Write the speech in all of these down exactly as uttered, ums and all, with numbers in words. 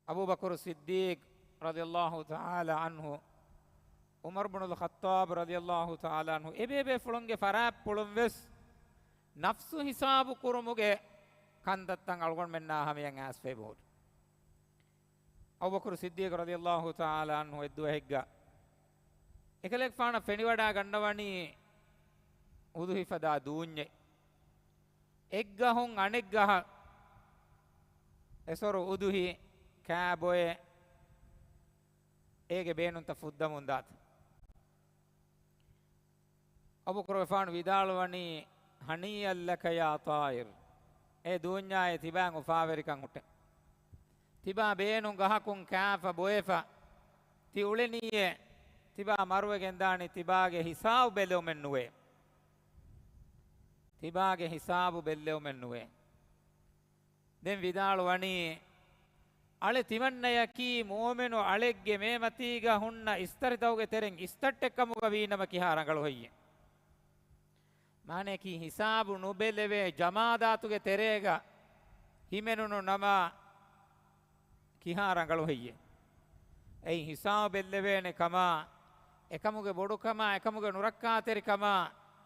އަބޫބަކުރު ޞިއްދީޤް ރަޟިޔަﷲ ތަޢާލާ ޢަންހު، ޢުމަރު ބުނުލް ޚައްޠާބް ރަޟިޔަﷲ ތަޢާލާ ޢަންހު، އެބޭބޭފުޅުންގެ ފަރާތްޕުޅުން ވެސް ނަފްސު ހިސާބު ކުރުމުގެ ކަންތައްތައް އަޅުގަނޑުމެންނާ ހަމަޔަށް އައިސްފައި ބޯޑު. އަބޫބަކުރު ޞިއްދީޤް ރަޟިޔަﷲ ތަޢާލާ ޢަންހު އެއްދުވަހެއްގަ އެކަލޭގެފާނަށް ފެނިވަޑާ ގަންނަވަނީ އުޟުހިފަދާ ދޫންޏެއް. އެއްގަހުން އަނެއްގަހަށް އެސޮރު އުޟުހި ކާބޮއެ އޭގެ ބޭނުންތައް ފުއްދަމުން ދާތަ. އަބޫބަކުރުގެފާނު ވިދާޅުވަނީ، ހަނީއައް ލަކަ ޔާ ޠާއިރު. އޭ ދޫންޏާއޭ، ތިބާއަށް އުފާވެރިކަން ހުއްޓެ. ތިބާ ބޭނުން ގަހަކުން ކާފަ ބޮއެފަ ތި އުޅެނީއޭ، ތިބާ މަރުވެގެން ދާނީ ތިބާގެ ހިސާބު ބެއްލެވުމެއް ނުވޭ. ތިބާގެ ހިސާބު ބެއްލެވުމެއް ނުވޭ. ދެން ވިދާޅުވަނީ، އަޅެ ތިމަންނަޔަކީ މުއުމިނު އަޅެއްގެ މޭމަތީގަ ހުންނަ އިސްތަށިތަކުގެ ތެރެއިން އިސްތައްޓެއްކަމުގަ ވީނަމަ ކިހާ ރަނގަޅު ހެއްޔޭ؟ މާނަޔަކީ ހިސާބު ނުބެލެވޭ ޖަމާދާތުގެ ތެރޭގަ ހިމެނުނު ނަމަ ކިހާ ރަނގަޅު ހެއްޔޭ؟ އެއީ ހިސާބު ބެއްލެވޭނެ ކަމާ، އެކަމުގެ ބޮޑުކަމާ، އެކަމުގެ ނުރައްކާތެރިކަމާ،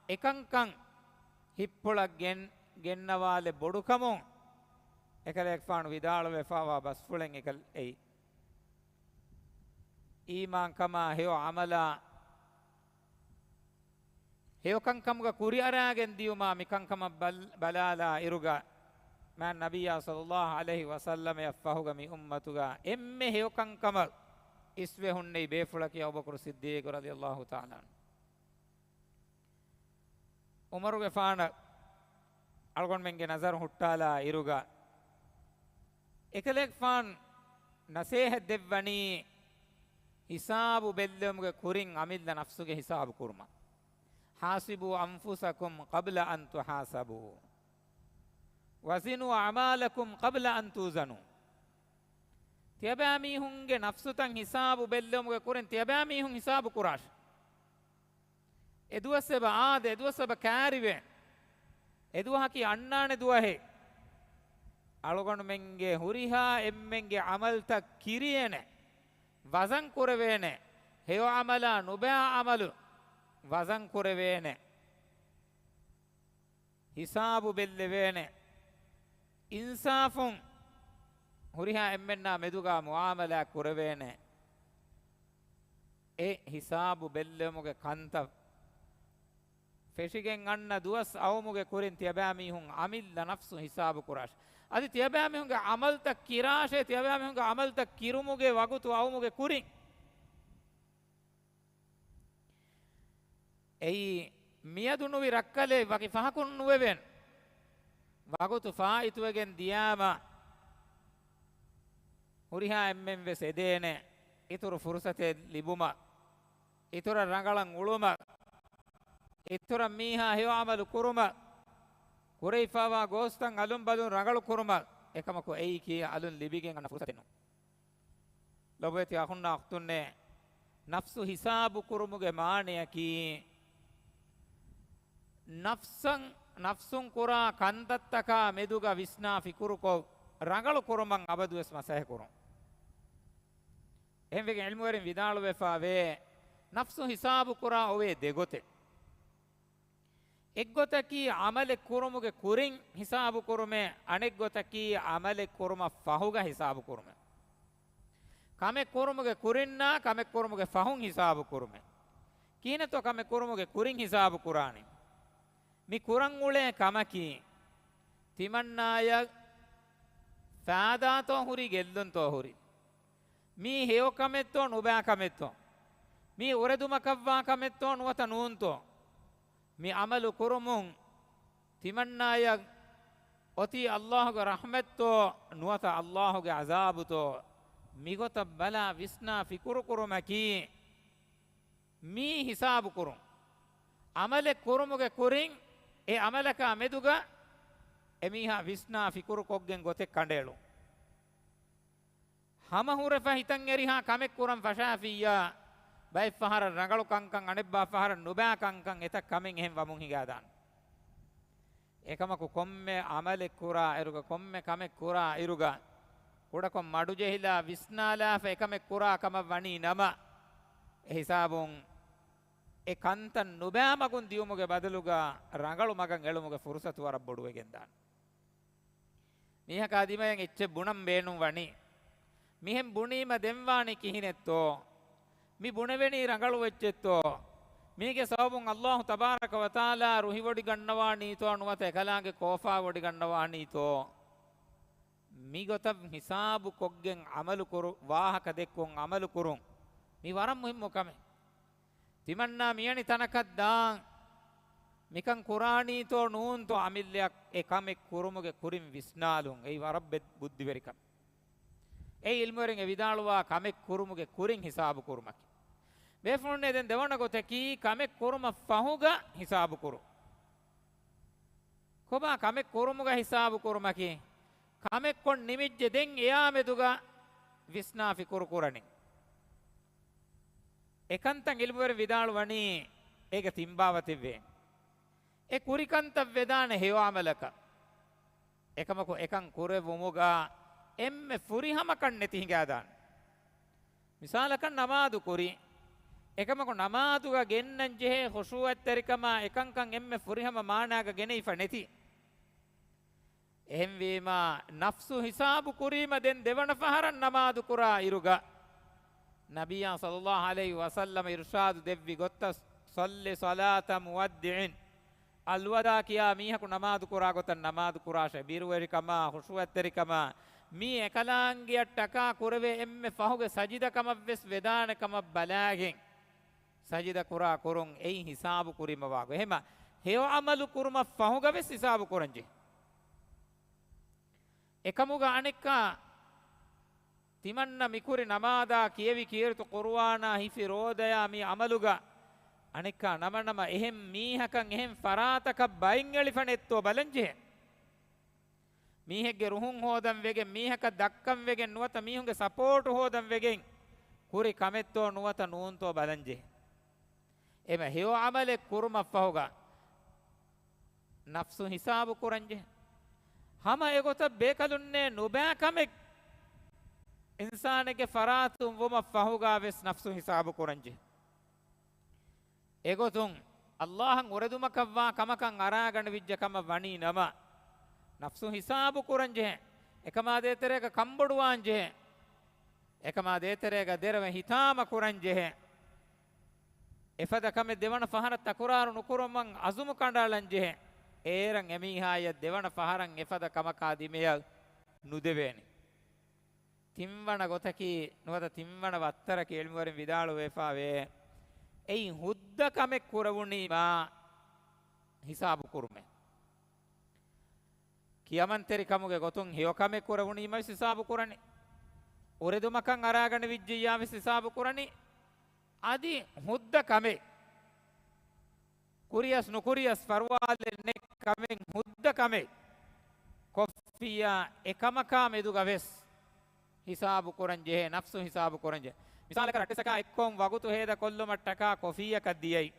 އެކަންކަން ހިއްޕުޅަށް ގެން، ގެންނަވާލެއް ބޮޑުކަމުން އެކަލޭގެފާނު ވިދާޅުވެފަވާ ބަސްފުޅެއް އެކަލް އެއީ. އީމާންކަމާ ހެޔޮ ޢަމަލާ، ހެޔޮކަންކަމުގަ ކުރިއަރާގެން ދިޔުމާ މިކަންކަމަށް ބަލް-، ބަލާލާ އިރުގަ، މާތް ނަބިއްޔާ ޞައްލައްލާހު ޢަލައިހި ވަސައްލަމަށް ފަހުގަ މި އުއްމަތުގަ އެންމެ ހެޔޮކަންކަމަށް އިސްވެ ހުންނެވި ބޭފުޅަކީ އަބޫބަކުރު ޞިއްދީޤު ރަޟިޔަﷲ ތަޢާލާ ޢަންހު. ޢުމަރުގެފާނަށް އަޅުގަނޑުމެންގެ ނަޒަރު ހުއްޓާލާ އިރުގަ، އެކަލޭގެފާނު ނަސޭހަތް ދެއްވަނީ، ހިސާބު ބެއްލެވުމުގެ ކުރިން އަމިއްލަ ނަފްސުގެ ހިސާބު ކުރުމަށް. حاسبوا أنفسكم قبل أن تحاسبوا وزنوا أعمالكم قبل أن توزنوا. ތިޔަބައިމީހުންގެ ނަފްސުތައް ހިސާބު ބެއްލެވުމުގެ ކުރިން ތިޔަބައިމީހުން ހިސާބު ކުރާށި. އެދުވަސް އެބަ އާދެ، އެދުވަސް އެބަ ކާރިވޭ. އެދުވަހަކީ އަންނާނެ ދުވަހެއް. އަޅުގަނޑުމެންގެ ހުރިހާ އެންމެންގެ ޢަމަލްތައް ކިރިއޭނެ، ވަޒަން ކުރެވޭނެ. ހެޔޮ ޢަމަލާ ނުބައި ޢަމަލު ވަޒަން ކުރެވޭނެ. ހިސާބު ބެއްލެވޭނެ. އިންސާފުން ހުރިހާ އެންމެންނާ މެދުގަ މުޢާމަލާ ކުރެވޭނެ. އެ ހިސާބު ބެއްލެވުމުގެ ކަންތައް ފެށިގެން އަންނަ ދުވަސް އައުމުގެ ކުރިން ތިޔަބައިމީހުން އަމިއްލަ ނަފްސު ހިސާބު ކުރާށި. އަދި ތިޔަބައިމީހުންގެ ޢަމަލްތައް ކިރާށޭ، ތިޔަބައިމީހުންގެ ޢަމަލްތައް ކިރުމުގެ ވަގުތު އައުމުގެ ކުރިން. އެއީ މިއަދު ނުވި ރައްކަލެއް ވަކި ފަހަކުން ނުވެވޭނެ. ވަގުތު ފާއިތުވެގެން ދިޔާމަ، ހުރިހާ އެންމެން ވެސް އެދޭނެ އިތުރު ފުރުސަތެއް ލިބުމަށް، އިތުރަށް ރަނގަޅަށް އުޅުމަށް، އިތުރަށް މީހާ ހެޔޮ ޢަމަލު ކުރުމަށް، ކުރެވިފައިވާ ގޯސްތައް އަލުން ބަލުން ރަނގަޅު ކުރުމަށް، އެކަމަކު އެއީ ކީއް އަލުން ލިބިގެން އަންނަ ފުރުސަތެއް ނޫން. ލޮބުވެތި އަޚުންނާ އުޚްތުންނޭ، ނަފްސު ހިސާބު ކުރުމުގެ މާނަޔަކީ، ނަފްސަށް، ނަފްސުން ކުރާ ކަންތައްތަކާ މެދުގަ ވިސްނާ ފިކުރުކޮށް، ރަނގަޅު ކުރުމަށް އަބަދުވެސް މަސައްކަތް ކުރުން. އެހެންވެގެން ޢިލްމުވެރިން ވިދާޅުވެފަވޭ، ނަފްސު ހިސާބު ކުރާ އޮވޭ ދެގޮތެއް. އެއްގޮތަކީ ޢަމަލެއް ކުރުމުގެ ކުރިން ހިސާބު ކުރުމޭ، އަނެއްގޮތަކީ ޢަމަލެއް ކުރުމަށް ފަހުގަ ހިސާބު ކުރުމޭ. ކަމެއް ކުރުމުގެ ކުރިންނާ ކަމެއް ކުރުމުގެ ފަހުން ހިސާބު ކުރުމޭ. ކިހިނެއްތޯ ކަމެއް ކުރުމުގެ ކުރިން ހިސާބު ކުރާނީ؟ މި ކުރަން އުޅޭ ކަމަކީ، ތިމަންނާޔަށް ފާދާތޯ ހުރި، ގެއްލުންތޯ ހުރި؟ މީ ހެޔޮ ކަމެއްތޯ ނުބައި ކަމެއްތޯ؟ މީ އުރެދުމަކަށްވާ ކަމެއްތޯ ނުވަތަ ނޫންތޯ؟ މި ޢަމަލު ކުރުމުން ތިމަންނާޔަށް އޮތީ ﷲގެ ރަޙްމަތްތޯ ނުވަތަ ﷲގެ ޢަޒާބުތޯ؟ މިގޮތަށް ބަލާ ވިސްނާ ފިކުރު ކުރުމަކީ މީ ހިސާބު ކުރުން. ޢަމަލެއް ކުރުމުގެ ކުރިން އެ ޢަމަލަކާ މެދުގަ އެމީހާ ވިސްނާ ފިކުރު ކޮށްގެން ގޮތެއް ކަނޑައެޅުން. ހަމަހުރެފަ ހިތަށް އެރިހާ ކަމެއް ކުރަން ފަށާފިއްޔާ، ބައެއް ފަހަރަށް ރަނގަޅު ކަންކަން، އަނެއްބާ ފަހަރަށް ނުބައި ކަންކަން، އެތައް ކަމެއް އެހެން ވަމުން ހިނގާދާނެ. އެކަމަކު ކޮންމެ ޢަމަލެއް ކުރާ އިރުގަ، ކޮންމެ ކަމެއް ކުރާ އިރުގަ، ކުޑަކޮށް މަޑުޖެހިލާ ވިސްނާލާފަ އެކަމެއް ކުރާ ކަމަށް ވަނީ ނަމަ، އެ ހިސާބުން އެ ކަންތައް ނުބައި މަގުން ދިޔުމުގެ ބަދަލުގަ ރަނގަޅު މަގަށް އެޅުމުގެ ފުރުސަތު ވަރަށް ބޮޑުވެގެންދާނެ. މީހަކާ ދިމަޔަށް އެއްޗެއް ބުނަން ބޭނުން ވަނީ. މިހެން ބުނީމަ ދެން ވާނީ ކިހިނެއްތޯ؟ މި ބުނެވެނީ ރަނގަޅު އެއްޗެއްތޯ؟ މީގެ ސަބަބުން އައްލާހު ތަބާރަކަ ވަތަޢާލާ ރުހިވޮޑިގަންނަވާނީތޯ ނުވަތަ އެކަލާނގެ ކޯފާ ވޮޑިގަންނަވާނީތޯ؟ މިގޮތަށް ހިސާބު ކޮށްގެން ޢަމަލު ކުރު، ވާހަކަ ދެއްކުން ޢަމަލު ކުރުން މި ވަރަށް މުހިއްމު ކަމެއް. ތިމަންނާ މިއަނި ތަނަކަށް ދާން މިކަން ކުރާނީތޯ ނޫންތޯ އަމިއްލައަށް އެ ކަމެއް ކުރުމުގެ ކުރިން ވިސްނާލުން. އެއީ ވަރަށް ބެ-، ބުއްދިވެރިކަމެއް. އެއީ ޢިލްމުވެރިން އެ ވިދާޅުވާ ކަމެއް ކުރުމުގެ ކުރިން ހިސާބު ކުރުމަކީ. ބޭފުޅުންނޭ ދެން ދެވަނަ ގޮތަކީ ކަމެއް ކުރުމަށް ފަހުގަ ހިސާބު ކުރުން. ކޮބާ ކަމެއް ކުރުމުގަ ހިސާބު ކުރުމަކީ؟ ކަމެއް ކޮށް ނިމިއްޖެ ދެން އެއާމެދުގަ ވިސްނާ ފިކުރު ކުރަނީ. އެކަންތައް ޢިލްމުވެރިން ވިދާޅުވަނީ އޭގެ ތިން ބާވަތެއްވޭ. އެ ކުރިކަންތައް ވެދާނެ ހެޔޮ ޢަމަލަކަށް. އެކަމަކު އެކަން ކުރެއްވުމުގަ އެންމެ ފުރިހަމަކަން ނެތި ހިނގާދާނެ. މިސާލަކަށް ނަމާދު ކުރި. އެކަމަކު ނަމާދުގަ ގެންނަން ޖެހޭ ޚުޝޫޢަތްތެރިކަމާ އެކަންކަން އެންމެ ފުރިހަމަ މާނާގަ ގެނެވިފަ ނެތި. އެހެންވީމާ، ނަފްސު ހިސާބު ކުރީމަ ދެން ދެވަނަ ފަހަރަށް ނަމާދު ކުރާ އިރުގަ، ނަބިއްޔާ ޞައްލައްލާހު ޢަލައިހި ވަސައްލަމަ އިރުޝާދު ދެއްވި ގޮތަށް، "ޞައްލި ޞަލާތަ މުވައްދިޢިން." އަލްވަދާ ކިޔާ މީހަކު ނަމާދު ކުރާ ގޮތަށް ނަމާދު ކުރާށޭ. ބިރުވެރިކަމާ، ޚުޝޫޢަތްތެރިކަމާ، މީ އެކަލާނގެއަށްޓަކާ ކުރެވޭ އެންމެ ފަހުގެ ސަޖިދަ ކަމަށްވެސް ވެދާނެ ކަމަށް ބަލާގެން، ސަޖިދަ ކުރާ ކުރުން އެއީ ހިސާބު ކުރީމަ ވާގޮތް. އެހެމަ ހެޔޮ ޢަމަލު ކުރުމަށް ފަހުގަވެސް ހިސާބު ކުރަންޖެހޭ. އެކަމުގަ އަނެއްކާ ތިމަންނަ މިކުރި ނަމާދާ، ކިޔެވި ކީރިތި ޤުރުއާނާ، ހިފި ރޯދަޔާ މި ޢަމަލުގަ އަނެއްކާ ނަމަނަމަ އެހެން މީހަކަށް އެހެން ފަރާތަކަށް ބައިންއެޅިފަ ނެތްތޯ ބަލަންޖެހޭ. މީހެއްގެ ރުހުން ހޯދަން ވެގެން، މީހަކަށް ދައްކަން ވެގެން ނުވަތަ މީހުންގެ ސަޕޯޓު ހޯދަން ވެގެން ކުރި ކަމެއްތޯ ނުވަތަ ނޫންތޯ ބަލަންޖެހޭ. އެމަ ހެޔޮ ޢަމަލެއް ކުރުމަށްފަހުގަ ނަފްސު ހިސާބު ކުރަންޖެހޭ. ހަމަ އެގޮތަށް ބޭކަލުންނޭ ނުބައި ކަމެއް އިންސާނެއްގެ ފަރާތުން ވުމަށް ފަހުގަ ވެސް ނަފްސު ހިސާބު ކުރަންޖެހޭ. އެގޮތުން އައްލާހަށް އުރެދުމަކަށްވާ ކަމަކަށް އަރާގަނެވިއްޖެ ކަމަށް ވަނީ ނަމަ، ނަފްސު ހިސާބު ކުރަންޖެހޭ. އެކަމާ ދޭތެރޭގަ ކަންބޮޑުވާންޖެހޭ. އެކަމާ ދޭތެރޭގަ ދެރަވެ ހިތާމަ ކުރަންޖެހޭ. އެފަދަ ކަމެއް ދެވަނަ ފަހަރަށް ތަކުރާރު ނުކުރުމަށް އަޒުމު ކަނޑައަޅަންޖެހޭ. އޭރަށް އެމީހާޔަށް ދެވަނަ ފަހަރަށް އެފަދަ ކަމަކާ ދިމެޔަށް ނުދެވޭނެ. ތިންވަނަ ގޮތަކީ، ނުވަތަ ތިންވަނަ ވައްތަރަކީ ޢިލްމުވެރިން ވިދާޅުވެފާވޭ، އެއީ ހުއްދަ ކަމެއް ކުރެވުނީމާ ހިސާބު ކުރުމޭ. ކިޔަމަންތެރިކަމުގެ ގޮތުން ހެޔޮކަމެއް ކުރެވުނީމަވެސް ހިސާބު ކުރަނީ. އުރެދުމަކަށް އަރާގަނެވިއްޖެއްޔާވެސް ހިސާބު ކުރަނީ. އަދި ހުއްދަ ކަމެއް ކުރިޔަސް ނުކުރިޔަސް ފަރުވާލެއް ނެތް ކަމެއް ހުއްދަ ކަމެއް ކޮށްފިއްޔާ އެކަމަކާ މެދުގަ ވެސް ހިސާބު ކުރަން ޖެހޭ، ނަފްސު ހިސާބު ކުރަން ޖެހޭ. މިސާލަކަށް ރައްޓެއްސަކާ އެއްކޮށް ވަގުތު ހޭދަ ކޮށްލުމަށްޓަކާ ކޮފީއަކަށް ދިޔައީ.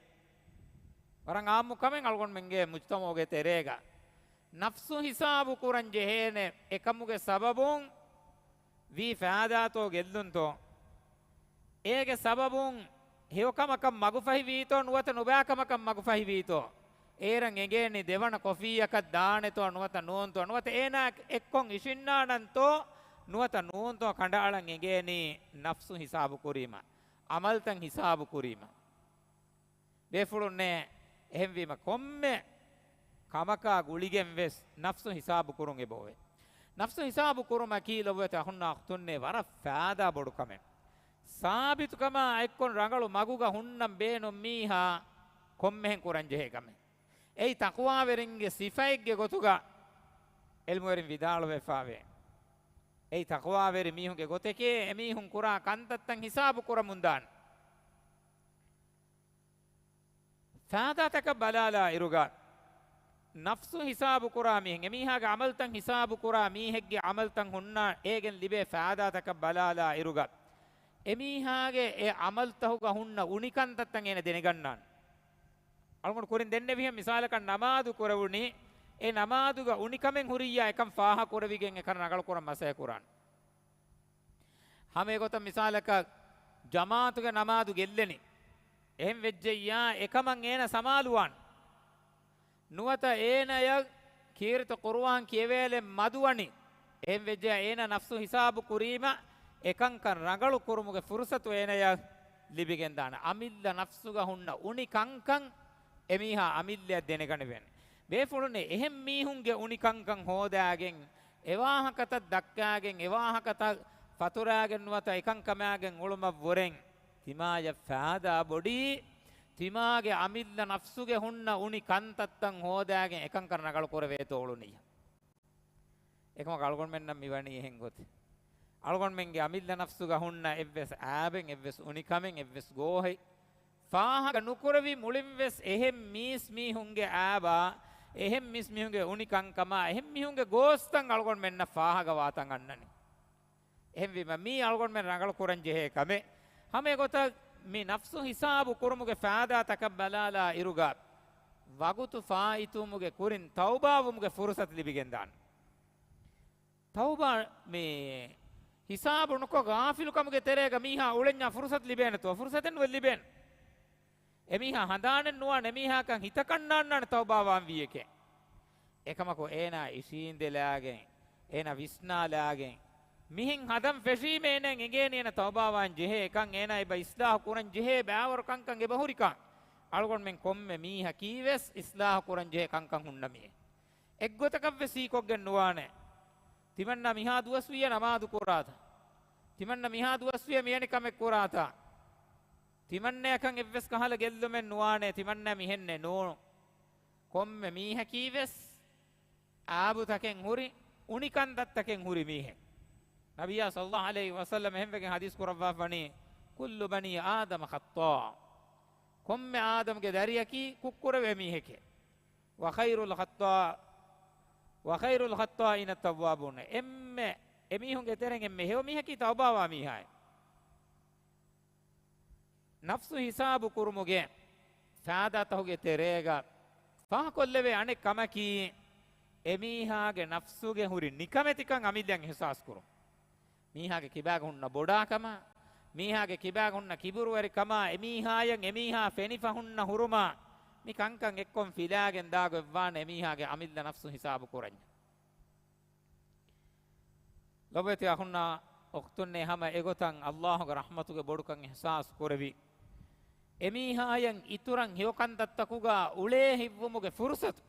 ވަރަށް އާއްމު ކަމެއް އަޅުގަނޑުމެންގެ މުޖްތަމަޢުގެ ތެރޭގަ. ނަފްސު ހިސާބު ކުރަން ޖެހޭނެ އެކަމުގެ ސަބަބުން ވީ ފައިދާތޯ ގެއްލުންތޯ؟ އޭގެ ސަބަބުން ހެޔޮކަމަކަށް މަގުފަހިވީތޯ ނުވަތަ ނުބައިކަމަކަށް މަގުފަހިވީތޯ؟ އޭރަށް އެނގޭނީ ދެވަނަ ކޮފީއަކަށް ދާނެތޯ ނުވަތަ ނޫންތޯ؟ ނުވަތަ އޭނާ އެއްކޮށް އިށިންނާނަންތޯ ނުވަތަ ނޫންތޯ ކަނޑައަޅަން އެނގޭނީ ނަފްސު ހިސާބު ކުރީމަ، ޢަމަލްތައް ހިސާބު ކުރީމަ. ބޭފުޅުންނޭ އެހެންވީމަ ކޮންމެ ކަމަކާ ގުޅިގެން ވެސް ނަފްސު ހިސާބު ކުރުން އެބައޮވޭ. ނަފްސު ހިސާބު ކުރުމަކީ ލޮބުވެތި އަޚުންނާ އުޚްތުންނޭ ވަރަށް ފައިދާ ބޮޑު ކަމެއް. ސާބިތުކަމާ އެއްކޮށް ރަނގަޅު މަގުގަ ހުންނަން ބޭނުން މީހާ ކޮންމެހެން ކުރަން ޖެހޭ ކަމެއް. އެއީ ތަޤްވާވެރިންގެ ސިފައެއްގެ ގޮތުގަ ޢިލްމުވެރިން ވިދާޅުވެފާވޭ. އެއީ ތަޤްވާވެރި މީހުންގެ ގޮތެކޭ، އެމީހުން ކުރާ ކަންތައްތައް ހިސާބު ކުރަމުންދާނެ. ފައިދާތަކަށް ބަލާލާ އިރުގަ، ނަފްސު ހިސާބު ކުރާ މީހެއް، އެމީހާގެ ޢަމަލްތައް ހިސާބު ކުރާ މީހެއްގެ ޢަމަލްތައް ހުންނަ އޭގެން ލިބޭ ފައިދާތަކަށް ބަލާލާ އިރުގަ، އެމީހާގެ އެ ޢަމަލްތަހުގަ ހުންނަ އުނިކަންތައްތައް އޭނަ ދެނެގަންނާނެ. އަޅުގަނޑު ކުރިން ދެންނެވިހެން މިސާލަކަށް ނަމާދު ކުރެވުނީ، އެ ނަމާދުގަ އުނިކަމެއް ހުރިއްޔާ އެކަން ފާހަ ކުރެވިގެން އެކަން ރަނގަޅު ކުރަން މަސައްކަތް ކުރާނެ. ހަމަ އެގޮތަށް މިސާލަކަށް ޖަމާޢަތުގެ ނަމާދު ގެއްލެނީ. އެހެން ވެއްޖެއްޔާ އެކަމަށް އޭނަ ސަމާލުވާން. ނުވަތަ އޭނަޔަށް ކީރިތި ޤުރުއާން ކިޔެވޭލެއް މަދުވަނީ. އެހެން ވެއްޖެއްޔާ އޭނަ ނަފްސު ހިސާބު ކުރީމަ އެކަންކަން ރަނގަޅު ކުރުމުގެ ފުރުޞަތު އޭނަޔަށް ލިބިގެންދާނެ. އަމިއްލަ ނަފްސުގަ ހުންނަ އުނި ކަންކަން އެމީހާ އަމިއްލަޔަށް ދެނެގަނެވޭނެ. ބޭފުޅުންނޭ އެހެން މީހުންގެ އުނި ކަންކަން ހޯދާގެން، އެވާހަކަތައް ދައްކާގެން، އެވާހަކަތައް ފަތުރާގެން ނުވަތަ އެކަންކަމާގެން އުޅުމަށްވުރެން ތިމާޔަށް ފާދާ ބޮޑީ. ތިމާގެ އަމިއްލަ ނަފްސުގެ ހުންނަ އުނި ކަންތައްތައް ހޯދާގެން އެކަންކަން ރަނގަޅު ކުރެވޭތޯ އުޅުނިއްޔާ. އެކަމަކު އަޅުގަނޑުމެންނަށް މިވަނީ އެހެން ގޮތެއް. އަޅުގަނޑުމެންގެ އަމިއްލަ ނަފްސުގަ ހުންނަ އެއްވެސް އާބެއް، އެއްވެސް އުނިކަމެއް، އެއްވެސް ގޯހެއް ފާހަގަ ނުކުރެވި މުޅިންވެސް އެހެން މީސްމީހުންގެ އާބާ، އެހެން މީސްމީހުންގެ އުނިކަންކަމާ، އެހެން މީހުންގެ ގޯސްތައް އަޅުގަނޑުމެންނަށް ފާހަގަވާތަން އަންނަނީ. އެހެންވީމަ މީ އަޅުގަނޑުމެން ރަނގަޅު ކުރަން ޖެހޭ ކަމެއް. ހަމަ އެގޮތަށް މި ނަފްސު ހިސާބު ކުރުމުގެ ފާދާތަކަށް ބަލާލާ އިރުގަ ވަގުތު ފާއިތުވުމުގެ ކުރިން ތައުބާވުމުގެ ފުރުސަތު ލިބިގެންދާނެ. ތައުބާ މި ހިސާބު ނުކޮށް ޣާފިލުކަމުގެ ތެރޭގަ މީހާ އުޅެންޏާ ފުރުސަތު ލިބޭނެތޯ؟ ފުރުސަތެއް ނުވެ ލިބޭނެ. އެމީހާ ހަނދާނެއް ނުވާނެ، އެމީހާކަން ހިތަކަށް ނާންނާނެ ތައުބާވާން ވީއެކޭ. އެކަމަކު އޭނާ އިށީނދެލާގެން، އޭނާ ވިސްނާލާގެން، މިހެން ހަދަން ފެށީމޭ އޭނައަށް އެނގޭނީ އޭނަ ތައުބާވާން ޖެހޭ ކަން، އޭނާ އެބަ އިސްލާހު ކުރަން ޖެހޭ ބައިވަރު ކަންކަން އެބަ ހުރިކަން. އަޅުގަނޑުމެން ކޮންމެ މީހަކީވެސް އިސްލާހު ކުރަން ޖެހޭ ކަންކަން ހުންނަ މީހެއް. އެއްގޮތަކަށްވެސް ހީކޮށްގެން ނުވާނެ. ތިމަންނަ މިހާ ދުވަސްވިއްޔަ ނަމާދު ކުރާތަ؟ ތިމަންނަ މިހާ ދުވަސްވިއްޔަ މިވެނި ކަމެއް ކުރާތަ؟ ތިމަންނަޔަކަށް އެއްވެސް ކަހަލަ ގެއްލުމެއް ނުވާނެ، ތިމަންނަ މިހެންނެއް ނޫން. ކޮންމެ މީހަކީވެސް އާބުތަކެއް ހުރި، އުނިކަންތައްތަކެއް ހުރި މީހެއް. ނަބިއްޔާ ޞައްލައްލާހު ޢަލައިހި ވަސައްލަމަ އެހެންވެގެން ޙަދީޘް ކުރައްވާފަނީ، "كل بني آدم خطاء." ކޮންމެ އާދަމްގެ ދަރިއަކީ ކުށްކުރެވޭ މީހެކޭ. "وخير الخطاء، وخير الخطائين التوابون." އެންމެ، އެމީހުންގެ ތެރެއިން އެންމެ ހެޔޮ މީހަކީ ތައުބާވާ މީހާއޭ. ނަފްސު ހިސާބު ކުރުމުގެ ފާދާތަކުގެ ތެރޭގަ ފާހަކޮށްލެވޭ އަނެއް ކަމަކީ، އެމީހާގެ ނަފްސުގެ ހުރި ނިކަމެތިކަން އަމިއްލައަށް އިޙްސާސް ކުރުން. މީހާގެ ކިބާގަ ހުންނަ ބޮޑާކަމާ، މީހާގެ ކިބާގަ ހުންނަ ކިބުރުވެރިކަމާ، އެމީހާޔަށް އެމީހާ ފެނިފަ ހުންނަ ހުރުމާ، މި ކަންކަން އެއްކޮން ފިލާގެން ދާގޮތްވާނެ އެމީހާގެ އަމިއްލަ ނަފްސު ހިސާބު ކުރަންޏާ. ލޮބުވެތި އަޚުންނާ އުޚްތުންނޭ، ހަމަ އެގޮތަށް ﷲގެ ރަޙްމަތުގެ ބޮޑުކަން އިޙްސާސް ކުރެވި، އެމީހާޔަށް އިތުރަށް ހެޔޮ ކަންތައްތަކުގަ އުޅޭ ހިތްވުމުގެ ފުރުޞަތު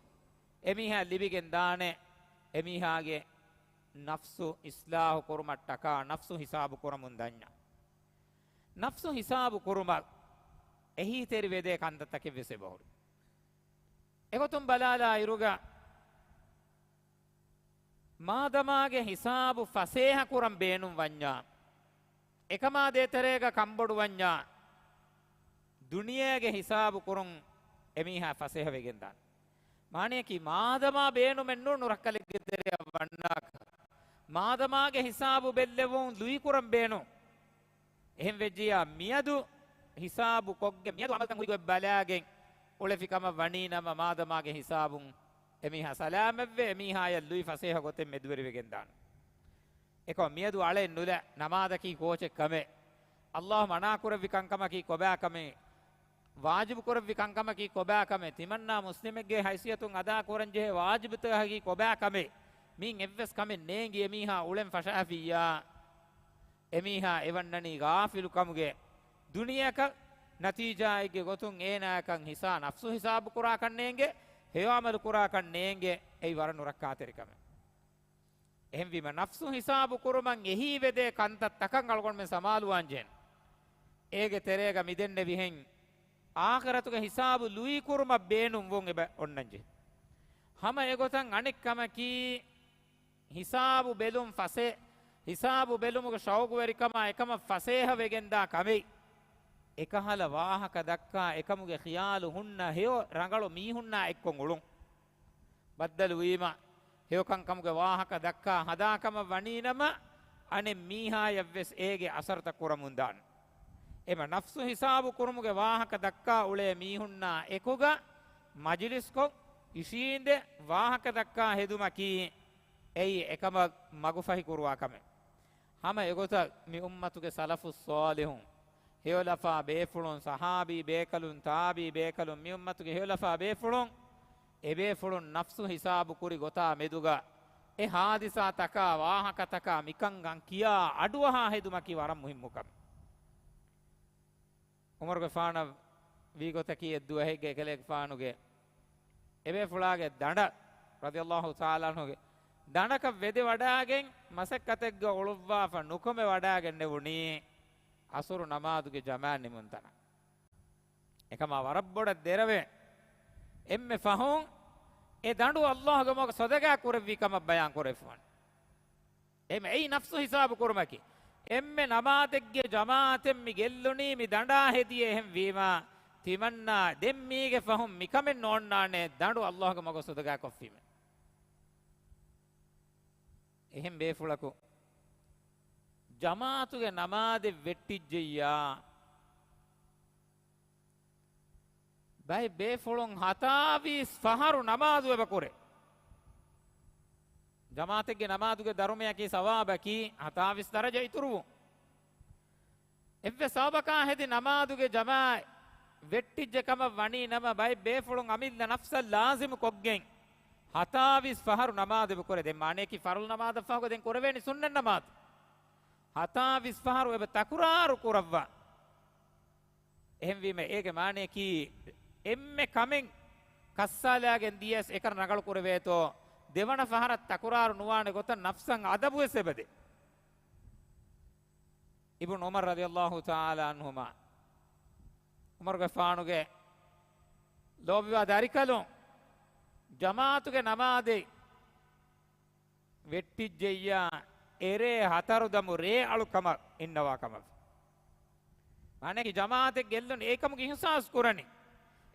އެމީހާ ލިބިގެން ދާނެ، އެމީހާގެ ނަފްސު އިޞްލާޙު ކުރުމަށްޓަކާ، ނަފްސު ހިސާބު ކުރަމުން ދަންޏާ. ނަފްސު ހިސާބު ކުރުމަށް އެހީތެރިވެދޭ ކަންތައްތަކެއް ވެސް އެބަހުރި. އެގޮތުން ބަލާލާ އިރުގަ، މާދަމާގެ ހިސާބު ފަސޭހަ ކުރަން ބޭނުން ވަންޏާ، އެކަމާ ދޭތެރޭގަ ކަންބޮޑު ވަންޏާ، ދުނިޔޭގެ ހިސާބު ކުރުން އެމީހާ ފަސޭހަ ވެގެން ދާނެ. މާނަޔަކީ، މާދަމާ ބޭނުމެއް ނޫން ނުރައްކަލެއްގެ ތެރެއަށް ވަންނާކަށް. މާދަމާގެ ހިސާބު ބެއްލެވުން ލުއި ކުރަން ބޭނުން. އެހެން ވެއްޖިއްޔާ، މިއަދު ހިސާބު ކޮށްގެން، މިއަދު އަމަލުތައް ހުރި ގޮތް ބަލާގެން އުޅެފި ކަމަށް ވަނީ ނަމަ، މާދަމާގެ ހިސާބުން އެމީހާ ސަލާމަތްވެ، އެމީހާޔަށް ލުއި ފަސޭހަ ގޮތެއް މެދުވެރިވެގެން ދާނެ. އެކަމަ މިއަދު އަޅެއް ނުލަ، ނަމާދަކީ ކޯޗެއް ކަމެއް، ﷲ މަނާ ކުރެއްވި ކަންކަމަކީ ކޮބާ ކަމެއް، ވާޖިބު ކުރެއްވި ކަންކަމަކީ ކޮބާ ކަމެއް، ތިމަންނާ މުސްލިމެއްގެ ހައިސިއްޔަތުން އަދާ ކުރަން ޖެހޭ ވާޖިބުތަކަކީ ކޮބާ ކަމެއް، މިއިން އެއްވެސް ކަމެއް ނޭނގި އެމީހާ އުޅެން ފަށާފިއްޔާ، އެމީހާ އެވަންނަނީ ޣާފިލުކަމުގެ ދުނިޔެއަކަށް. ނަތީޖާއެއްގެ ގޮތުން އޭނާއަކަށް ހިސާ، ނަފްސު ހިސާބު ކުރާކަށް ނޭނގެ، ހެޔޮ އަމަލު ކުރާކަށް ނޭނގެ، އެއީ ވަރަށް ނުރައްކާތެރި ކަމެއް. އެހެންވީމަ، ނަފްސު ހިސާބު ކުރުމަށް އެހީވެދޭ ކަންތައްތަކަށް އަޅުގަނޑުމެން ސަމާލުވާން ޖެހޭނެ. އޭގެ ތެރޭގަ މިދެންނެވިހެން އާޚިރަތުގެ ހިސާބު ލުއި ކުރުމަށް ބޭނުންވުން އެބަ އޮންނަން ޖެހޭ. ހަމަ އެގޮތަށް އަނެއް ކަމަކީ، ހިސާބު ބެލުން ފަސޭ، ހިސާބު ބެލުމުގެ ޝައުގުވެރިކަމާ އެކަމަށް ފަސޭހަ ވެގެންދާ ކަމެއް. އެކަހަލަ ވާހަކަ ދައްކާ އެކަމުގެ ޚިޔާލު ހުންނަ ހެޔޮ ރަނގަޅު މީހުންނާ އެއްކޮށް އުޅުން. ބައްދަލުވީމަ، ހެޔޮކަންކަމުގެ ވާހަކަ ދައްކާ ހަދާކަމަށް ވަނީނަމަ، އަނެއް މީހާޔަށްވެސް އޭގެ އަސަރުތައް ކުރަމުންދާނެ. އެމަ ނަފްސު ހިސާބު ކުރުމުގެ ވާހަކަ ދައްކާ އުޅޭ މީހުންނާ އެކުގަ މަޖިލިސްކޮށް، އިށީނދެ ވާހަކަ ދައްކާ ހެދުމަކީ، އެއީ އެކަމަށް މަގުފަހި ކުރުވާ ކަމެއް. ހަމަ އެގޮތަށް މި އުއްމަތުގެ ސަލަފުއް ޞާލިޙުން، ހެޔޮލަފާ ބޭފުޅުން، ޞަޙާބީ ބޭކަލުން، ތާބިޢީ ބޭކަލުން، މި އުއްމަތުގެ ހެޔޮލަފާ ބޭފުޅުން، އެބޭފުޅުން ނަފްސު ހިސާބު ކުރި ގޮތާ މެދުގަ އެ ޙާދިސާތަކާ، ވާހަކަތަކާ މިކަންކަން ކިޔާ އަޑުއަހާ ހެދުމަކީ ވަރަށް މުހިއްމު ކަމެއް. ޢުމަރުގެފާނަށް ވީގޮތަކީ އެއްދުވަހެއްގަ އެކަލޭގެފާނުގެ އެބޭފުޅާގެ ދަނޑަށް، ރަޟިޔަﷲ ތަޢާލާ ޢަންހުގެ ދަނޑަކަށް ވެދެވަޑާގެން މަސައްކަތެއްގަ އުޅުއްވާފަ ނުކުމެ ވަޑާގެންނެވުނީ ޢަޞުރު ނަމާދުގެ ޖަމާޢަތް ނިމުންތަނަށް. އެކަމާ ވަރަށް ބޮޑަށް ދެރަވެ އެންމެ ފަހުން އެ ދަނޑު ﷲގެ މަގުގަ ޞަދަޤާ ކުރެއްވި ކަމަށް ބަޔާން ކުރެފަވަން. އެހެން އެއީ ނަފްސު ހިސާބު ކުރުމަކީ. އެންމެ ނަމާދެއްގެ ޖަމާޢަތެއް މި ގެއްލުނީ މި ދަނޑާ ހެދިޔޭ. އެހެންވީމާ، ތިމަންނާ ދެން މީގެ ފަހުން މިކަމެއް ނޯންނާނެ ދަނޑު ﷲގެ މަގުގަ ޞަދަޤާ ކޮށްފީމޭ. އެހެން ބޭފުޅަކު ޖަމާޢަތުގެ ނަމާދެއް ވެއްޓިއްޖެއްޔާ، ބައެއް ބޭފުޅުން ހަތާވީސް ފަހަރު ނަމާދު އެބަ ކުރޭ. ޖަމާޢަތެއްގެ ނަމާދުގެ ދަރުމަޔަކީ ސަވާބަކީ ހަތާވީސް ދަރަޖަ އިތުރުވުން. އެއްވެސް ސަބަބަކާ ހެދި ނަމާދުގެ ޖަމާޢަތް ވެއްޓިއްޖެ ކަމަށް ވަނީ ނަމަ، ބައެއް ބޭފުޅުން އަމިއްލަ ނަފްސަށް ލާޒިމު ކޮށްގެން ހަތާވީސް ފަހަރު ނަމާދު އެބަ ކުރޭ. ދެން މާނަޔަކީ ފަރުޟު ނަމާދަށް ފަހުގަ ދެން ކުރެވޭނީ ސުންނަތް ނަމާދު. ހަތާވީސް ފަހަރު އެބަ ތަކުރާރު ކުރައްވާ. އެހެންވީމަ، އޭގެ މާނަޔަކީ، އެންމެ ކަމެއް ކައްސާލާގެން ދިޔަސް އެކަން ރަނގަޅު ކުރެވޭތޯ، ދެވަނަ ފަހަރަށް ތަކުރާރު ނުވާނެ ގޮތަށް ނަފްސަށް އަދަބުވެސް އެބަދޭ. އިބްނު ޢުމަރު ރަޟިޔަﷲ ތަޢާލާ ޢަންހުމާ، ޢުމަރުގެފާނުގެ ލޯބިވާ ދަރިކަލުން، ޖަމާޢަތުގެ ނަމާދެއް ވެއްޓިއްޖެއްޔާ، އެރޭ ހަތަރު ދަމު ރޭ އަޅު ކަމަށް އިންނަވާ ކަމަށް. މާނައަކީ ޖަމާޢަތެއް ގެއްލުން އެކަމުގެ އިޙްސާސް ކުރަނީ.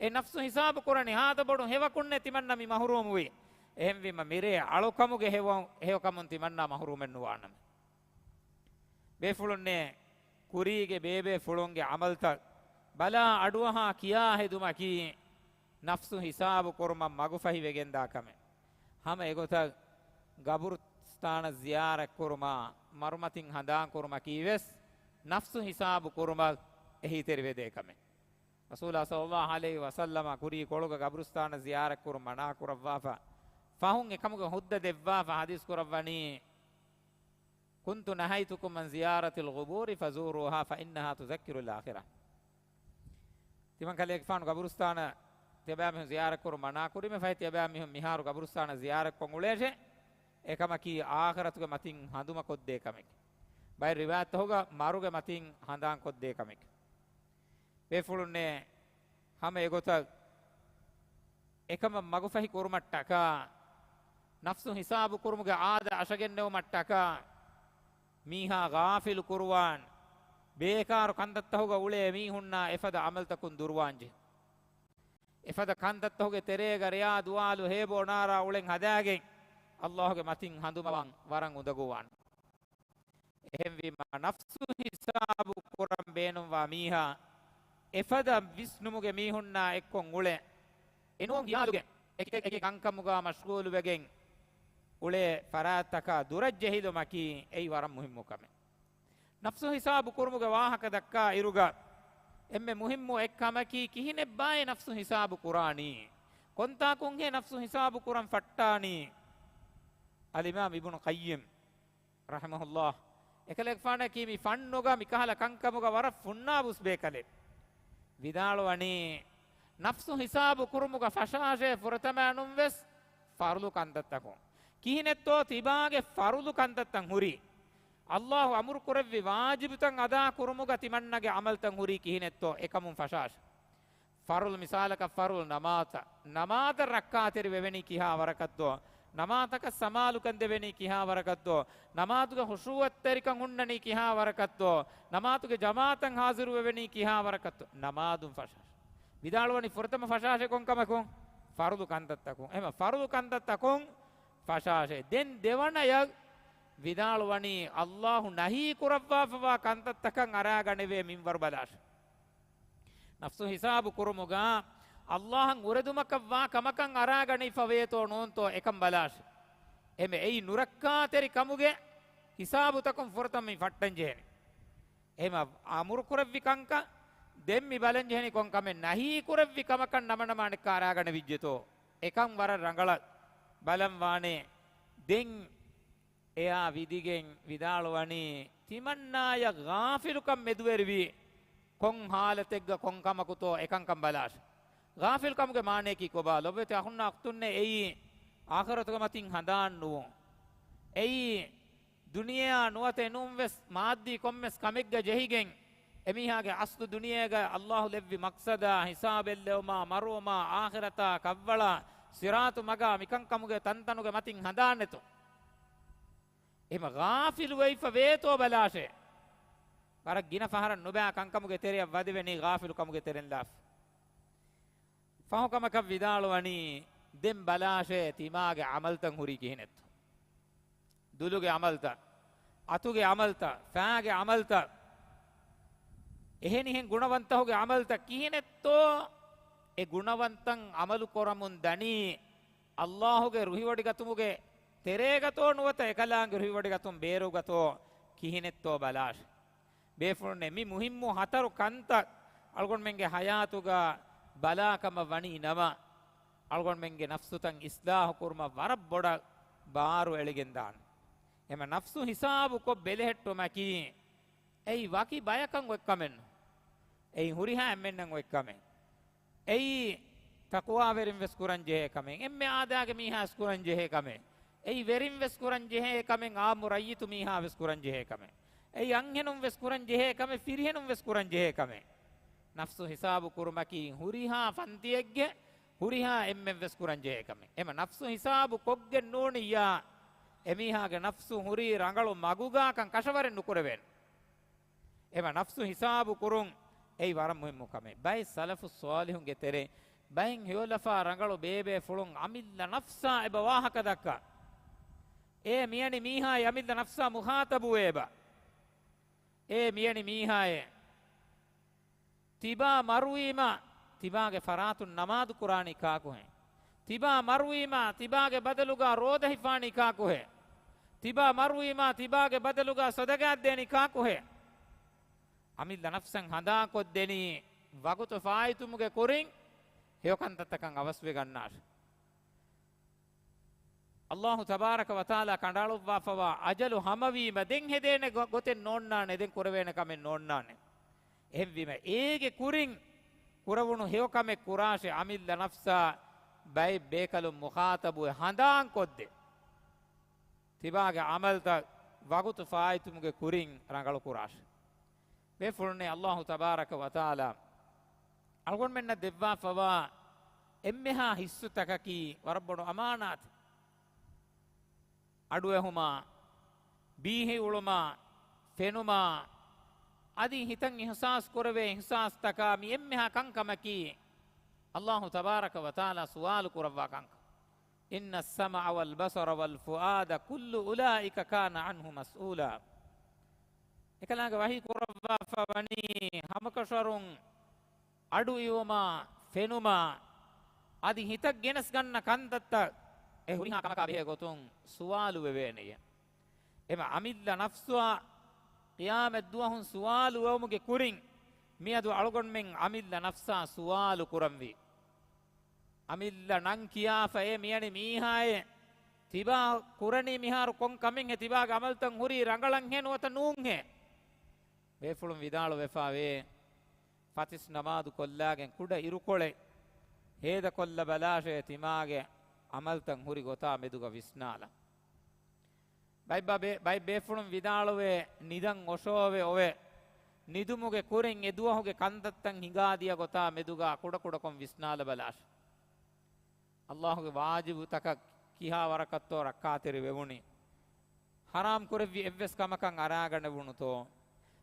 އެ ނަފްސު ހިސާބު ކުރަނީ ހާދަ ބޮޑު ހެޔޮކަމެއް ނެތް ތިމަންނަ މި މަޙްރޫމުވީ. އެހެންވީމަ މިރޭ އަޅުކަމުގެ ހެޔޮ، ހެޔޮކަމުން ތިމަންނަ މަޙްރޫމެއް ނުވާނަމޭ. ބޭފުޅުންނޭ ކުރީގެ ބޭބޭފުޅުންގެ ޢަމަލުތައް ބަލާ އަޑުއަހާ ކިޔާ ހެދުމަކީ ނަފްސު ހިސާބު ކުރުމަށް މަގުފަހިވެގެންދާ ކަމެއް. ހަމަ އެގޮތަށް ގަބުރުސްތާނަށް ޒިޔާރަތް ކުރުމާ، މަރުމަތިން ހަނދާން ކުރުމަކީ ވެސް ނަފްސު ހިސާބު ކުރުމަށް އެހީތެރިވެދޭ ކަމެއް. ރަސޫލާ ޞައްލަﷲ ޢަލައިހި ވަސައްލަމަ ކުރީ ކޮޅުގަ ގަބުރުސްތާނަށް ޒިޔާރަތް ކުރުން މަނާ ކުރައްވާފަ، ފަހުން އެކަމުގެ ހުއްދަ ދެއްވާފަ ޙަދީޘް ކުރައްވަނީ، كنت نهيتكم عن زيارة القبور فزوروها فإنها تذكر الآخرة. ތިމަން ކަލޭގެފާނު ގަބުރުސްތާނަށް ތިޔަބައިމީހުން ޒިޔާރަތްކުރުން މަނާކުރީމަ، ފަހެ ތިޔަބައިމީހުން މިހާރު ގަބުރުސްތާނަށް ޒިޔާރަތްކޮށް އުޅޭށޭ. އެކަމަކީ އާޚިރަތުގެ މަތިން ހަނދުމަކޮށްދޭ ކަމެކޭ. ބައެއް ރިވާޔަތްތަކުގަ މަރުގެ މަތިން ހަނދާންކޮށްދޭ ކަމެކޭ. ބޭފުޅުންނޭ ހަމަ އެގޮތަށް އެކަމަށް މަގުފަހި ކުރުމަށްޓަކާ، ނަފްސު ހިސާބު ކުރުމުގެ އާދަ އަށަގެންނެވުމަށްޓަކާ، މީހާ ޣާފިލު ކުރުވާން، ބޭކާރު ކަންތައްތަކުގަ އުޅޭ މީހުންނާ އެފަދަ ޢަމަލުތަކުން ދުރުވާންޖެހޭ. އެފަދަ ކަންތައްތަކުގެ ތެރޭގަ ރެޔާ ދުވާލު ހޭބޯ ނާރާ އުޅެން ހަދާގެން، ﷲގެ މަތިން ހަނދުމަވާން ވަރަށް އުނދަގޫވާނެ. އެހެންވީމަ، ނަފްސު ހިސާބު ކުރަން ބޭނުންވާ މީހާ، އެފަދަ ވިސްނުމުގެ މީހުންނާ އެއްކޮށް އުޅެ، އެނޫން ހިޔާލުގެ އެކި އެކި ކަންކަމުގަ މަޝްޣޫލުވެގެން އުޅޭ ފަރާތްތަކާ ދުރަށް ޖެހިލުމަކީ އެއީ ވަރަށް މުހިއްމު ކަމެއް. ނަފްސު ހިސާބު ކުރުމުގެ ވާހަކަ ދައްކާ އިރުގަ، އެންމެ މުހިއްމު އެއްކަމަކީ، ކިހިނެއްބާއޭ ނަފްސު ހިސާބު ކުރާނީ؟ ކޮންތާކުންހޭ ނަފްސު ހިސާބު ކުރަން ފައްޓާނީ؟ އަލްއިމާމް އިބްނު ޤައްޔިމް ރަޙިމަހުﷲ، އެކަލޭގެފާނަކީ މި ފަންނުގަ މިކަހަލަ ކަންކަމުގަ ވަރަށް ފުންނާބުސް ބޭކަލެއް، ވިދާޅުވަނީ، ނަފްސު ހިސާބު ކުރުމުގަ ފަށާށޭ ފުރަތަމައިނުން ވެސް ފަރުޟު ކަންތައްތަކުން. ކިހިނެއްތޯ ތިބާގެ ފަރުޟު ކަންތައްތައް ހުރީ؟ ﷲ އަމުރު ކުރެއްވި ވާޖިބުތައް އަދާ ކުރުމުގަ ތިމަންނަގެ ޢަމަލުތައް ހުރީ ކިހިނެއްތޯ؟ އެކަމުން ފަށާށޭ. ފަރުޟު މިސާލަކަށް ފަރުޟު ނަމާދަށް، ނަމާދަށް ރައްކާތެރި ވެވެނީ ކިހާ ވަރަކަށްތޯ؟ ނަމާދަކަށް ސަމާލުކަން ދެވެނީ ކިހާ ވަރަކަށްތޯ؟ ނަމާދުގަ ޚުޝޫޢަށްތެރިކަން ހުންނަނީ ކިހާ ވަރަކަށްތޯ؟ ނަމާދުގެ ޖަމާޢަތަށް ޙާޟިރު ވެވެނީ ކިހާ ވަރަކަށްތޯ؟ ނަމާދުން ފަށާށޭ. ވިދާޅުވަނީ ފުރަތަމަ ފަށާށޭ ކޮންކަމަކުން؟ ފަރުޟު ކަންތައްތަކުން. އެހެން ފަރުޟު ކަންތައްތަކުން ފަށާށޭ. ދެން ދެވަނަޔަށް ވިދާޅުވަނީ، ﷲ ނަހީ ކުރައްވާފަވާ ކަންތައްތަކަށް އަރާގަނެވޭ މިންވަރު ބަލާށޭ. ނަފްސު ހިސާބު ކުރުމުގަ ﷲ އަށް އުރެދުމަކަށްވާ ކަމަކަށް އަރާގަނެވިފަވޭތޯ ނޫންތޯ އެކަން ބަލާށޭ. އެމެ އެއީ ނުރައްކާތެރި ކަމުގެ ހިސާބުތަކުން ފުރަތަމަ މި ފައްޓަން ޖެހެނީ. އެހެމަ އަމުރު ކުރެއްވި ކަންކަން ދެން މި ބަލަން ޖެހެނީ ކޮން ކަމެއް؟ ނަހީ ކުރެއްވި ކަމަކަށް ނަމަނަމާނެއްކާ އަރާގަނެވިއްޖެތޯ؟ އެކަން ވަރަށް ރަނގަޅަށް ބަލަން ވާނެ. ދެން އެއާ ވިދިގެން ވިދާޅުވަނީ، ތިމަންނާޔަށް ޣާފިލުކަން މެދުވެރިވީ ކޮން ހާލަތެއްގަ ކޮން ކަމަކުތޯ އެކަންކަން ބަލާށެ. ޣާފިލުކަމުގެ މާނަޔަކީ ކޮބާ؟ ލޮބުވެތި އަޚުންނާ އުޚްތުންނޭ، އެއީ އާޚިރަތުގެ މަތިން ހަނދާން ނުވުން. އެއީ ދުނިޔެއާ ނުވަތަ އެނޫންވެސް މާއްދީ ކޮންމެސް ކަމެއްގަ ޖެހިގެން، އެމީހާގެ އަސްލު ދުނިޔޭގަ އައްލާހު ލެއްވި މަޤްޞަދާ، ހިސާބެއްލެވުމާ، މަރުވުމާ، އާޚިރަތާ، ކަށްވަޅާ، ޞިރާޠު މަގާ، މިކަންކަމުގެ ތަންތަނުގެ މަތިން ހަނދާންނެތޯ؟ އެހެމަ ޣާފިލު ވެފަ ވޭތޯ ބަލާށޭ. ވަރަށް ގިނަ ފަހަރަށް ނުބައި ކަންކަމުގެ ތެރެއަށް ވަދެވެނީ ޣާފިލުކަމުގެ ތެރެން ލާފަ. ފަހު ކަމަކަށް ވިދާޅުވަނީ، ދެން ބަލާށޭ ތިމާގެ ޢަމަލުތައް ހުރީ ކިހިނެއްތޯ؟ ދުލުގެ ޢަމަލުތައް، އަތުގެ ޢަމަލުތައް، ފައިގެ ޢަމަލުތައް، އެހެނިހެން ގުނަވަންތަހުގެ ޢަމަލުތައް ކިހިނެއްތޯ؟ އެ ގުނަވަންތައް ޢަމަލު ކުރަމުން ދަނީ އައްލާހުގެ ރުހިވޮޑިގަތުމުގެ ތެރޭގަތޯ ނުވަތަ އެކަލާނގެ ރުހިވޮޑިގަތުން ބޭރުގަތޯ ކިހިނެއްތޯ ބަލާށޭ. ބޭފުޅުންނޭ، މި މުހިއްމު ހަތަރު ކަންތައް އަޅުގަނޑުމެންގެ ޙަޔާތުގަ ބަލާކަމަށް ވަނީ ނަމަ، އަޅުގަނޑުމެންގެ ނަފްސުތައް އިޞްލާޙު ކުރުމަށް ވަރަށް ބޮޑަށް ބާރު އެޅިގެން ދާނެ. އެމަ ނަފްސު ހިސާބު ކޮށް ބެލެހެއްޓުމަކީ، އެއީ ވަކި ބަޔަކަށް އޮތް ކަމެއް ނޫން. އެއީ ހުރިހާ އެންމެންނަށް އޮތް ކަމެއް. އެއީ ތަޤްވާވެރިން ވެސް ކުރަން ޖެހޭ ކަމެއް، އެންމެ އާދައިގެ މީހާ ވެސް ކުރަން ޖެހޭ ކަމެއް، އެއީ ވެރިން ވެސް ކުރަން ޖެހޭ ކަމެއް، ޢާއްމު ރައްޔިތު މީހާ ވެސް ކުރަން ޖެހޭ ކަމެއް، އެއީ އަންހެނުން ވެސް ކުރަން ޖެހޭ ކަމެއް، ފިރިހެނުން ވެސް ކުރަން ޖެހޭ ކަމެއް. ނަފްސު ހިސާބު ކުރުމަކީ ހުރިހާ ފަންތިއެއްގެ ހުރިހާ އެންމެން ވެސް ކުރަން ޖެހޭ ކަމެއް. އެމަ ނަފްސު ހިސާބު ކޮށްގެން ނޫނިއްޔާ، އެމީހާގެ ނަފްސު ހުރީ ރަނގަޅު މަގުގާކަން ކަށަވަރެއް ނުކުރެވޭނެ. އެމަ ނަފްސު ހިސާބު ކުރުން އެއީ ވަރަށް މުހިއްމު ކަމެއް. ބައެއް ސަލަފު ޞާލިޙުންގެ ތެރެއިން ބައެއް ހެޔޮލަފާ ރަނގަޅު ބޭބޭފުޅުން އަމިއްލަ ނަފްސާ އެބަ ވާހަކަ ދައްކާ. އޭ މިޔަނި މީހާއޭ، އަމިއްލަ ނަފްސާ މުޚާޠަބުވޭ އެބަ. އޭ މިޔަނި މީހާއޭ، ތިބާ މަރުވީމާ، ތިބާގެ ފަރާތުން ނަމާދު ކުރާނީ ކާކުހޭ؟ ތިބާ މަރުވީމާ، ތިބާގެ ބަދަލުގާ ރޯދަ ހިފާނީ ކާކުހޭ؟ ތިބާ މަރުވީމާ، ތިބާގެ ބަދަލުގާ ޞަދަޤާތް ދޭނީ ކާކުހޭ؟ އަމިއްލަ ނަފްސަށް ހަނދާންކޮށްދެނީ ވަގުތު ފާއިތުވުމުގެ ކުރިން ހެޔޮކަންތައްތަކަށް އަވަސްވެގަންނާށޭ. އައްލާހު ތަބާރަކަ ވަތަޢާލާ ކަނޑައަޅުއްވާފަވާ އަޖަލު ހަމަވީމަ، ދެން ހެދޭނެ ގޮ-، ގޮތެއް ނޯންނާނެ، ދެން ކުރެވޭނެ ކަމެއް ނޯންނާނެ. އެހެންވީމަ، އޭގެ ކުރިން ކުރެވުނު ހެޔޮކަމެއް ކުރާށޭ. އަމިއްލަ ނަފްސާ ބައެއް ބޭކަލުން މުޚާޠަބުވެ ހަނދާންކޮށްދޭ. ތިބާގެ ޢަމަލުތައް ވަގުތު ފާއިތުވުމުގެ ކުރިން ރަނގަޅުކުރާށޭ. ބޭފުޅުންނޭ، އައްލާހު ތަބާރަކަ ވަތަޢާލާ އަޅުގަނޑުމެންނަށް ދެއްވާފަވާ އެންމެހާ ޙިއްޞުތަކަކީ ވަރަށް ބޮޑު އަމާނާތެއް. އަޑުއެހުމާ، ބީހި އުޅުމާ، ފެނުމާ، އަދި ހިތަށް އިޙްސާސް ކުރެވޭ އިޙްސާސްތަކާ މި އެންމެހާ ކަންކަމަކީ، އައްލާހު ތަބާރަކަ ވަތަޢާލާ ސުވާލު ކުރައްވާ ކަންކަން. إن السمع والبصر والفؤاد كل أولئك كان عنه مسؤولا. އެކަލާނގެ ވަޙީ ކުރައްވާފަ ވަނީ ހަމަކަށަވަރުން އަޑު އިވުމާ، ފެނުމާ، އަދި ހިތަށް ގެނެސް ގަންނަ ކަންތައްތައް އެ ހުރިހާ ކަމަކާ ބެހޭ ގޮތުން ސުވާލު ވެވޭނެޔޭ. އެމަ އަމިއްލަ ނަފްސުއާ ޤިޔާމަތް ދުވަހުން ސުވާލު ވެވުމުގެ ކުރިން، މިއަދު އަޅުގަނޑުމެން އަމިއްލަ ނަފްސާ ސުވާލު ކުރަންވީ. އަމިއްލަ ނަން ކިޔާފަ އޭ މިޔަނި މީހާއޭ، ތިބާ ކުރަނީ މިހާރު ކޮން ކަމެއްހޭ؟ ތިބާގެ ޢަމަލުތައް ހުރީ ރަނގަޅަށްހޭ ނުވަތަ ނޫންހޭ؟ ބޭފުޅުން ވިދާޅުވެފާވޭ، ފަތިސް ނަމާދު ކޮށްލާގެން ކުޑަ އިރުކޮޅެއް ހޭދަކޮށްލަ ބަލާށޭ، ތިމާގެ ޢަމަލުތައް ހުރި ގޮތާ މެދުގަ ވިސްނާލަން. ބައި ބޭ-، ބައި ބޭފުޅުން ވިދާޅުވޭ، ނިދަން އޮށޯވެ އޮވެ، ނިދުމުގެ ކުރިން އެ ދުވަހުގެ ކަންތައްތައް ހިނގާދިޔަ ގޮތާ މެދުގަ ކުޑަކުޑަކޮށް ވިސްނާލަ ބަލާށޭ. އައްލާހުގެ ވާޖިބުތަކަށް ކިހާ ވަރަކަށްތޯ ރައްކާތެރި ވެވުނީ؟ ޙަރާމް ކުރެއްވި އެއްވެސް ކަމަކަށް އަރާގަނެވުނުތޯ؟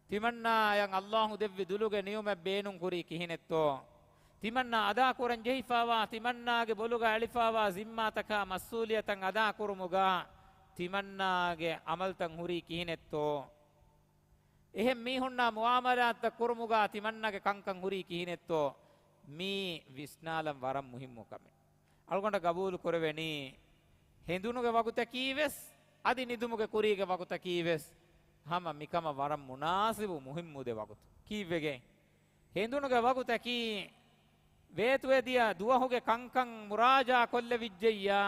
ތިމަންނާއަށް އައްލާހު ދެއްވި ދުލުގެ ނިޢުމަތް ބޭނުން ކުރީ ކިހިނެއްތޯ؟ ތިމަންނާ އަދާކުރަން ޖެހިފާވާ، ތިމަންނާގެ ބޮލުގަ އެޅިފާވާ ޒިންމާތަކާ މަސްއޫލިއްޔަތަށް އަދާކުރުމުގަ ތިމަންނާގެ ޢަމަލުތައް ހުރީ ކިހިނެއްތޯ؟ އެހެން މީހުންނާ މުޢާމަލާތްތައް ކުރުމުގަ ތިމަންނާގެ ކަންކަން ހުރީ ކިހިނެއްތޯ؟ މީ ވިސްނާލަން ވަރަށް މުހިއްމު ކަމެއް. އަޅުގަނޑަށް ގަބޫލު ކުރެވެނީ، ހެނދުނުގެ ވަގުތަކީ ވެސް އަދި ނިދުމުގެ ކުރީގެ ވަގުތަކީ ވެސް ހަމަ މިކަމަށް ވަރަށް މުނާސިބު މުހިއްމު ދެ ވަގުތު. ކީއްވެގެން؟ ހެނދުނުގެ ވަގުތަކީ ވޭތުވެދިޔަ ދުވަހުގެ ކަންކަން މުރާޖާ ކޮށްލެވިއްޖެއްޔާ،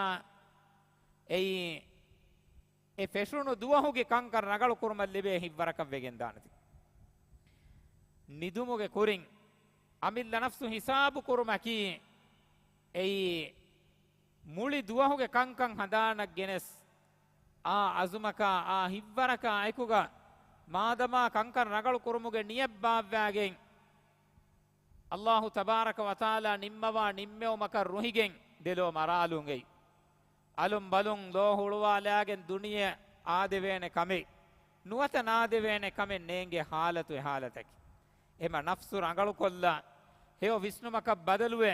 އެއީ އެ ފެށުނު ދުވަހުގެ ކަންކަން ރަނގަޅު ކުރުމަށް ލިބޭ ހިތްވަރަކަށް ވެގެން ދާނެތީ. ނިދުމުގެ ކުރިން އަމިއްލަ ނަފްސު ހިސާބު ކުރުމަކީ، އެއީ މުޅި ދުވަހުގެ ކަންކަން ހަނދާނަށް ގެނެސް، އާ އަޒުމަކާ އާ ހިތްވަރަކާ އެކުގަ މާދަމާ ކަންކަން ރަނގަޅު ކުރުމުގެ ނިޔަތް ބާއްވާގެން، އައްލާހު ތަބާރަކަ ވަތަޢާލާ ނިންމަވާ ނިންމެވުމަކަށް ރުހިގެން ދެލޯ މަރާލުން އެއީ. އަލުން ބަލުން ލޯ ހުޅުވާލާގެން ދުނިޔެ އާދެވޭނެ ކަމެއް، ނުވަތަ ނާދެވޭނެ ކަމެއް ނޭނގޭ ހާލަތު އެ ހާލަތަކީ. އެމަ ނަފްސު ރަނގަޅުކޮށްލާ، ހެޔޮ ވިސްނުމަކަށް ބަދަލުވެ،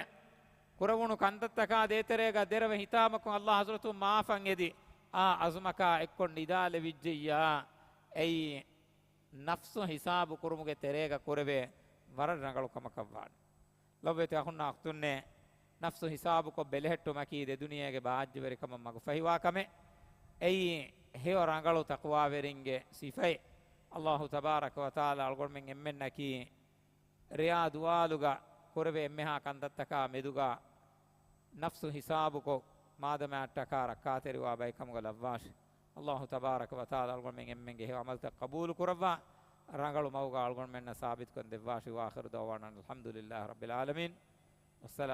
ކުރެވުނު ކަންތައްތަކާ ދޭތެރޭގަ ދެރަވެ ހިތާމަކުން އައްލާހު ޙަޟްރަތުން މާފަށް އެދި، އާ އަޒުމަކާ އެއްކޮށް ނިދާލެވިއްޖެއްޔާ، އެއީ ނަފްސު ހިސާބު ކުރުމުގެ ތެރޭގަ ކުރެވޭ ވަރަށް ރަނގަޅު ކަމަކަށް ވާނެ. ލޮބުވެތި އަޚުންނާ އުޚްތުންނޭ، ނަފްސު ހިސާބުކޮށް ބެލެހެއްޓުމަކީ ދެ ދުނިޔޭގެ ބާއްޖަވެރިކަމަށް މަގުފަހިވާ ކަމެއް. އެއީ ހެޔޮ ރަނގަޅު ތަޤްވާވެރިންގެ ސިފައެއް. އައްލާހު ތަބާރަކަ ވަތަޢާލާ އަޅުގަނޑުމެން އެންމެންނަކީ ރެޔާ ދުވާލުގަ ކުރެވޭ އެންމެހާ ކަންތައްތަކާ މެދުގަ ނަފްސު ހިސާބުކޮށް، މާދަމާއަށްޓަކާ ރައްކާތެރިވާ ބައެއް ކަމުގަ ލައްވާށި. އައްލާހު ތަބާރަކަ ވަތަޢާލާ އަޅުގަނޑުމެން އެންމެންގެ ހެޔޮ ޢަމަލުތައް ޤަބޫލު ކުރައްވާ، ރަނގަޅު މަގުގަ އަޅުގަނޑުމެންނަށް ސާބިތުކޮށް ދެއްވާށި. وآخر دعوانا أن الحمد لله رب العالمين. والسلام